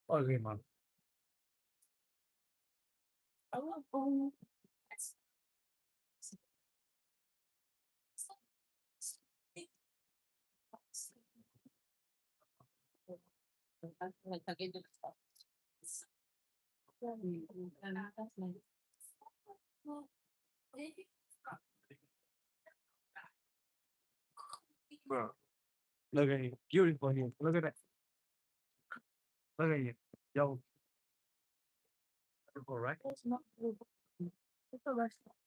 အဂ့ၤမး Look at here. Beautiful here. Look at that. Look at here. Yo. Beautiful, right? It's not beautiful. It's a restaurant.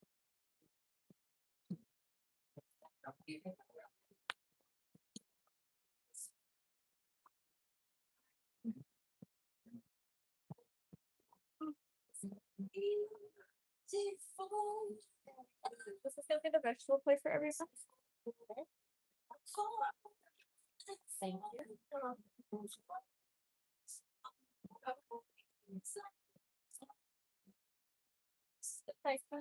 This is gonna be the vegetable plate for everyone. Thank you.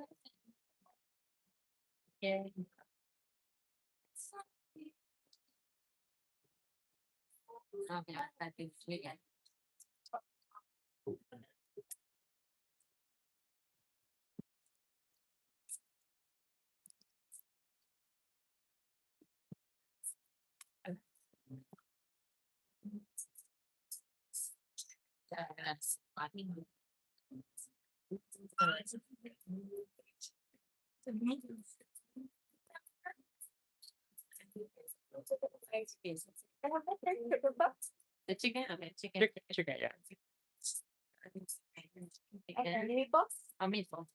The chicken, okay, chicken. Chicken, chicken, yeah. Okay, meatballs? Oh, meatball.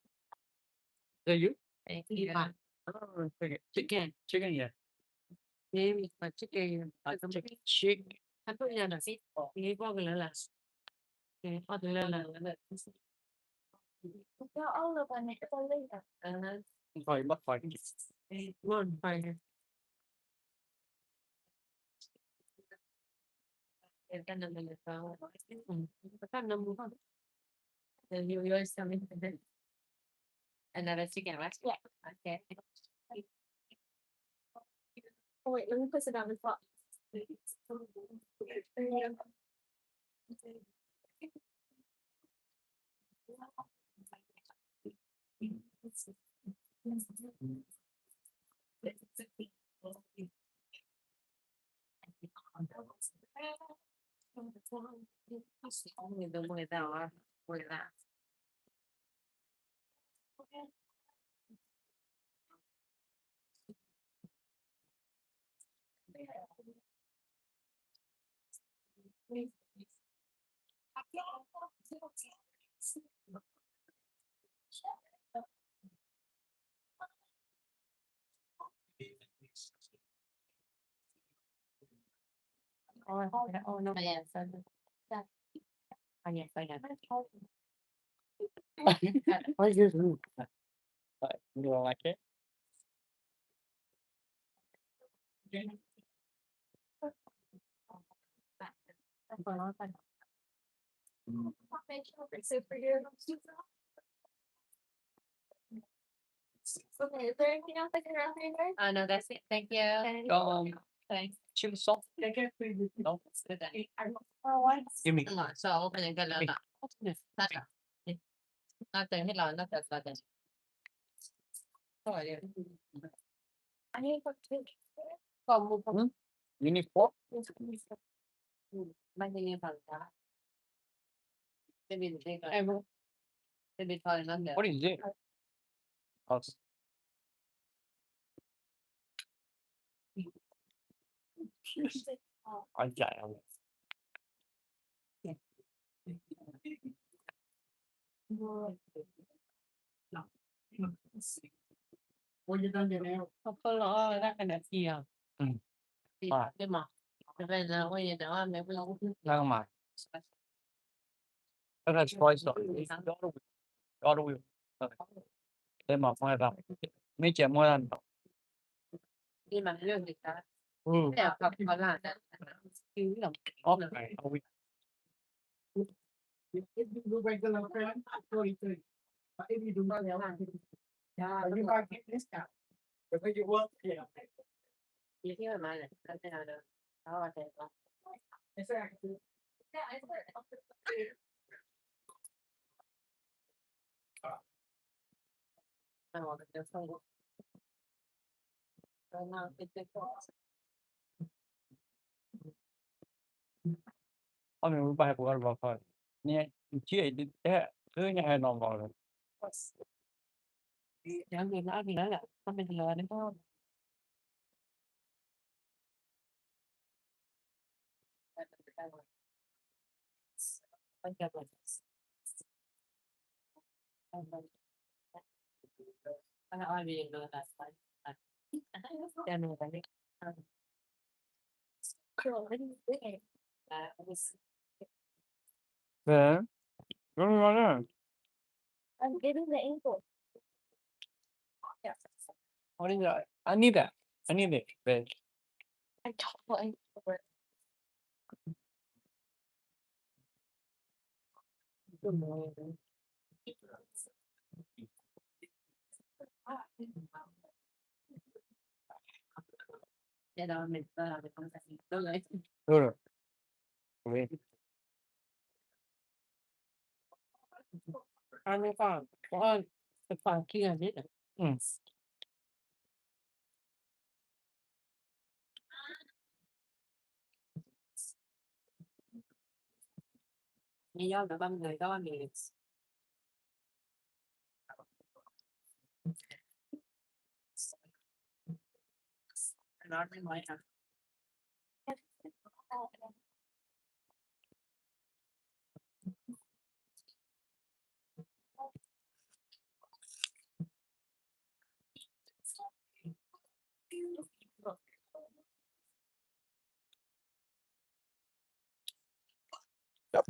Is that you? Eh, meatball. Oh, chicken. Chicken. Chicken, yeah. Eh, meatball, chicken, yeah. Uh, chicken. Chicken. Meatball, meatball ကလၢလၢ်. Okay, အီၣ်တလၢလၢ်. All of them, it's a later. Uh-huh. Fine, but fine. One fine. Another chicken, right? Yeah. Okay. Oh, wait, let me put it on the top. Oh, oh, no. Oh, yes, I know. Oh, yes, I know. What is this? What, you don't like it? Okay, is there anything else I can wrap in there? Uh, no, that's it. Thank you. Okay. Um, thanks. Chili sauce? No? It's good then. Give me. So, open it, good. Give me. Nothing, hello, nothing, nothing. Sorry. Hmm? You need fork? What is it? Oh. I got it. What you done there now? အဖိလီၤအီၣ်ဝဲဒၣ်ကနၣ်ထံအီၤ. မ့ၢ်မး, တဖဲန့ၣ်ဝဲယဒီးမ့ၢ်ဘျီ. လၢကမၤ, တၢ်က choice လီၤ, ဒီတဝံၤ, ဒီတဝံၤ, တဲမၤမွဲသး, မ့ၢ်ကဲမွဲသးန့ၣ်လီၤ. မ့ၢ်မၤလၢန့ၣ်, တဲအခီခီလၢ်, အဝံၤ If you do regular prayer, forty-three. But if you do regular, you might get discount. Because you work, yeah. Exactly. အီၣ်မ့ၢ်ဝံၤဘၣ်ဟဲကိးအီၣ်တဘျီခီ, နထံၣ်အံၤ တဟဲ ညါဟဲနီၤဘျီလၢ What is that? I need that. I need it. But I don't want it.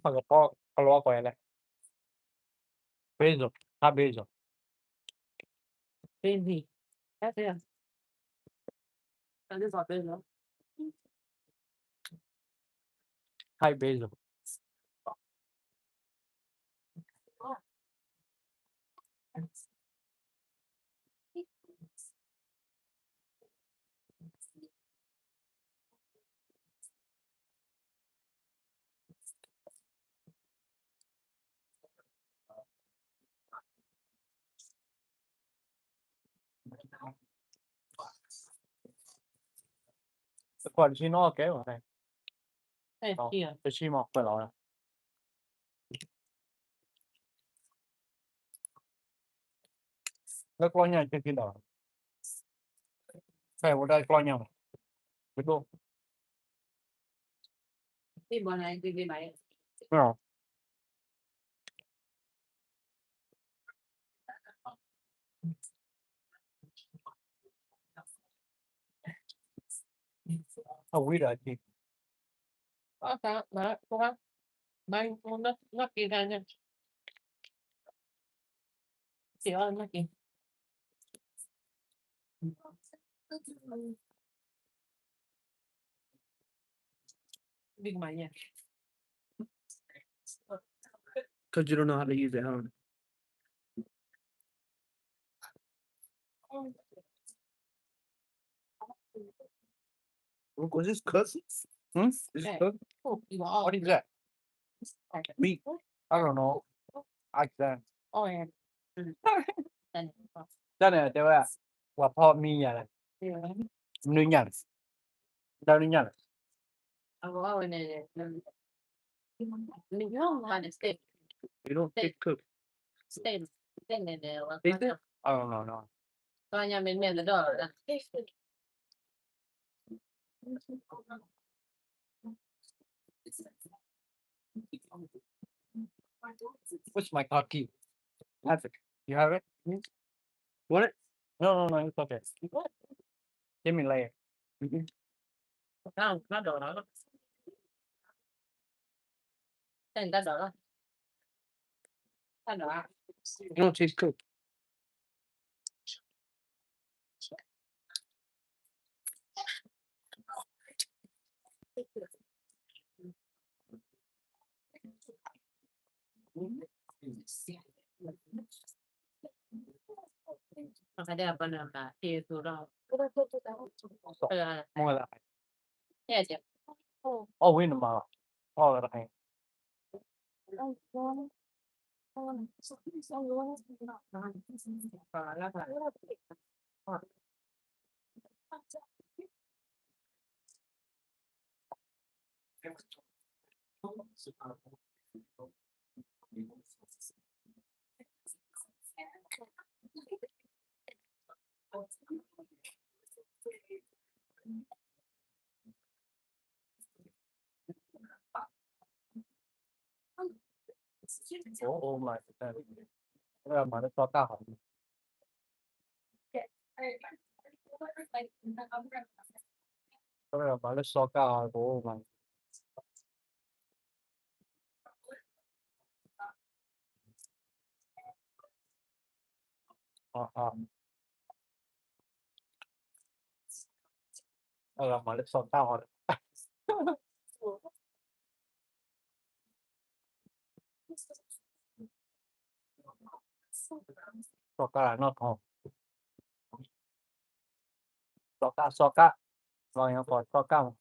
ဖးကပီၤကလီကီၢ်လဲၣ်, basil, hot basil, basil, hot basil. Thishe mah, လၢကျီၢ်ညၣ် က့ၤက့ၤဒီး ဖဲဝဲဒၣ်ကျီၢ်ညၣ်မး ကဒိၣ် အဝံၤဒီး Because you don't know how to use it, huh? Was this cooked? Hmm? Is this cooked? What is that? Meat. I don't know. I can. တၢ်န့ၣ်တဲဝဲ ပှၤဖီမံယၤလဲၣ်, မနုၤညၣ်လဲၣ်, တၢ်မနုၤညၣ်လဲၣ်. You don't taste cook. Taste it? I don't know, no. Where's my car key? Have it. You have it? Want it? No, no, no, it's okay. Give me later. တၢ်ဒိးလီၤ, တၢ်ဒိးလီၤ, တၢ်ဒိးလီၤ. You don't taste cook. အီၣ်ဝံၤနမၤလီၤ, အီၣ်ဝဲတခါအံၤ. အိၣ်အိၣ်မး, မၤလၢစီၤကၢ်ဟီ, မၤလၢစီၤကၢ်ဟီ, အိၣ်မး, မၤလၢစီၤကၢ်ဟီ, စီၤကၢ်နီၢ်ထီ, စီၤကၢ် စီၤကၢ်, လီၤယၤပှၤစီၤကၢ်မး.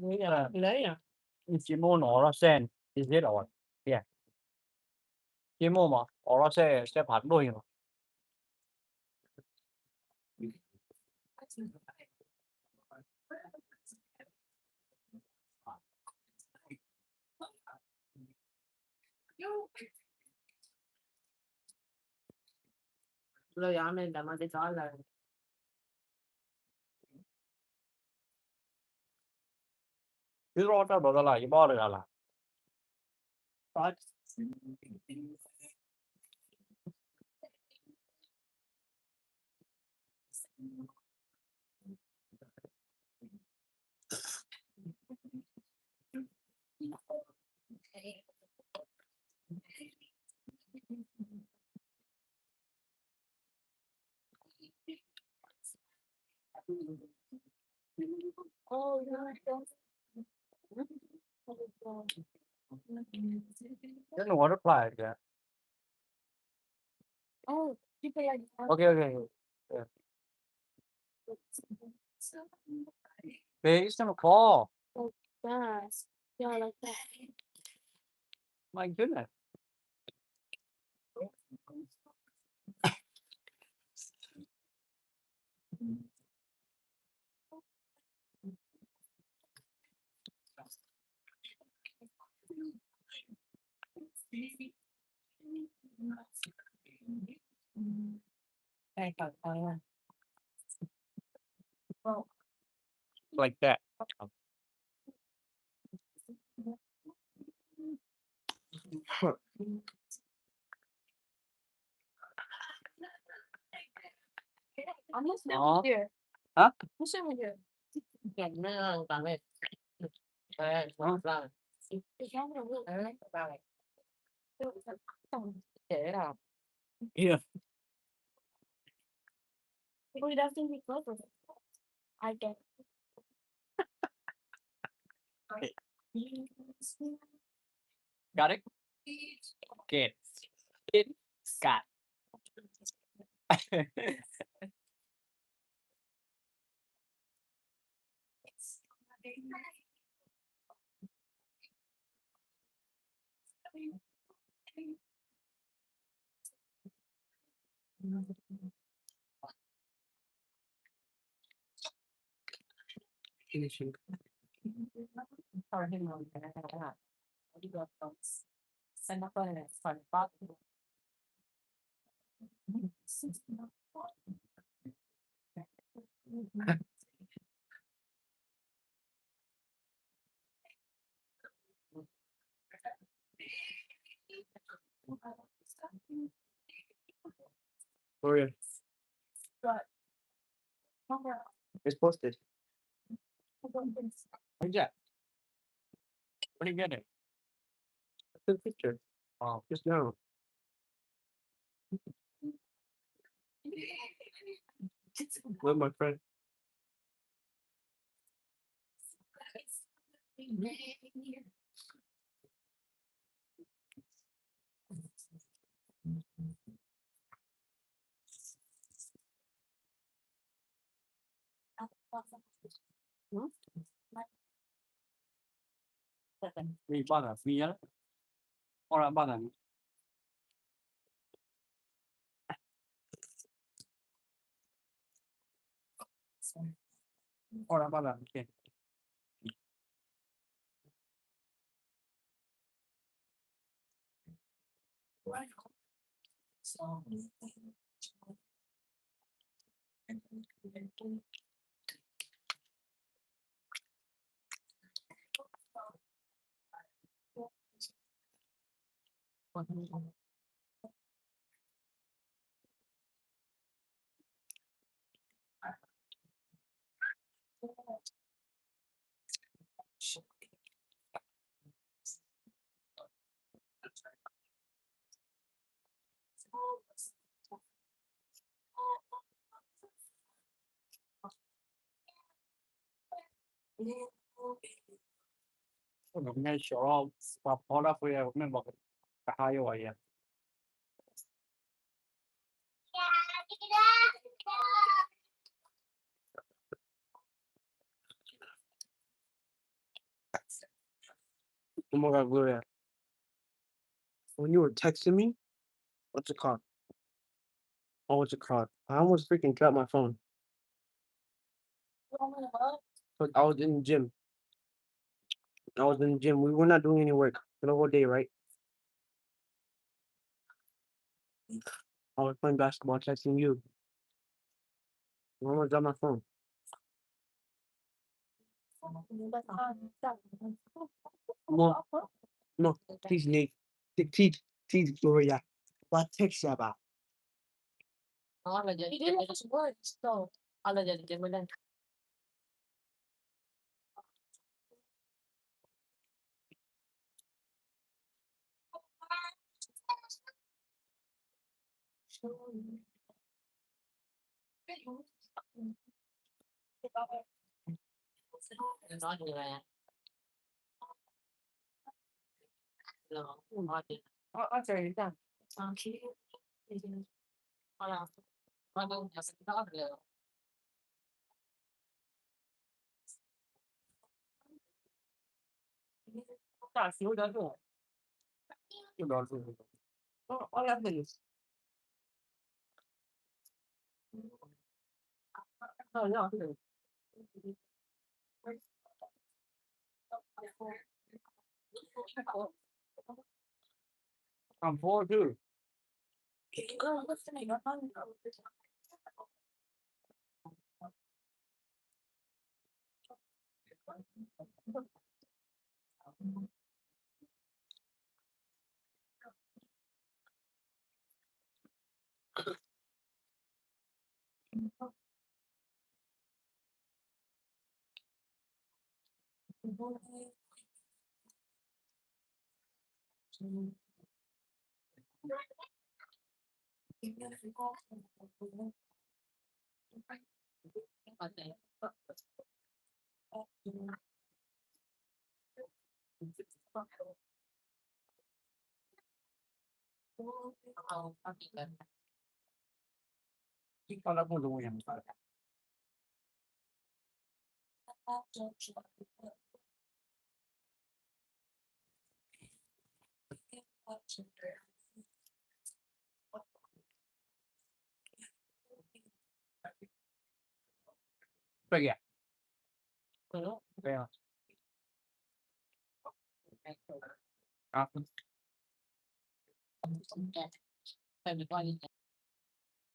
Lei, lei, ယဆိကမိၣ်နအိးထီၣ်စဲ, is it or, yeah, ဆိကမိၣ်မး အိးထီၣ်စဲ စဲဖးဒိၣ်အံၤမး. Lawyer န့ၣ် ဒီးမၤသ့ၣ်သီလၢ သုရီတၢ်ဘျီသီလၢ ယဘၣ်အီၣ်တဂၤလီၤ. Then what apply again? Oh, people like that. Okay, okay, okay. Yeah. Babe, it's gonna fall. Oh, gosh. Yeah, like that. My goodness. Like that. Hả? Yeah. Got it? Good. Good. Got. Where is? It's posted. Where's that? What do you get it? I took a picture. Oh, just now. With my friend. Bye bye. Oh my God, Gloria. When you were texting me, what's it called? Oh, what's it called? I almost freaking dropped my phone. But I was in the gym. I was in the gym. We were not doing any work for the whole day, right? I was playing basketball, texting you. I almost dropped my phone. Mo, mo, teach Nate, te-, teach, teach Gloria. Ba text ya ba. I'm four too.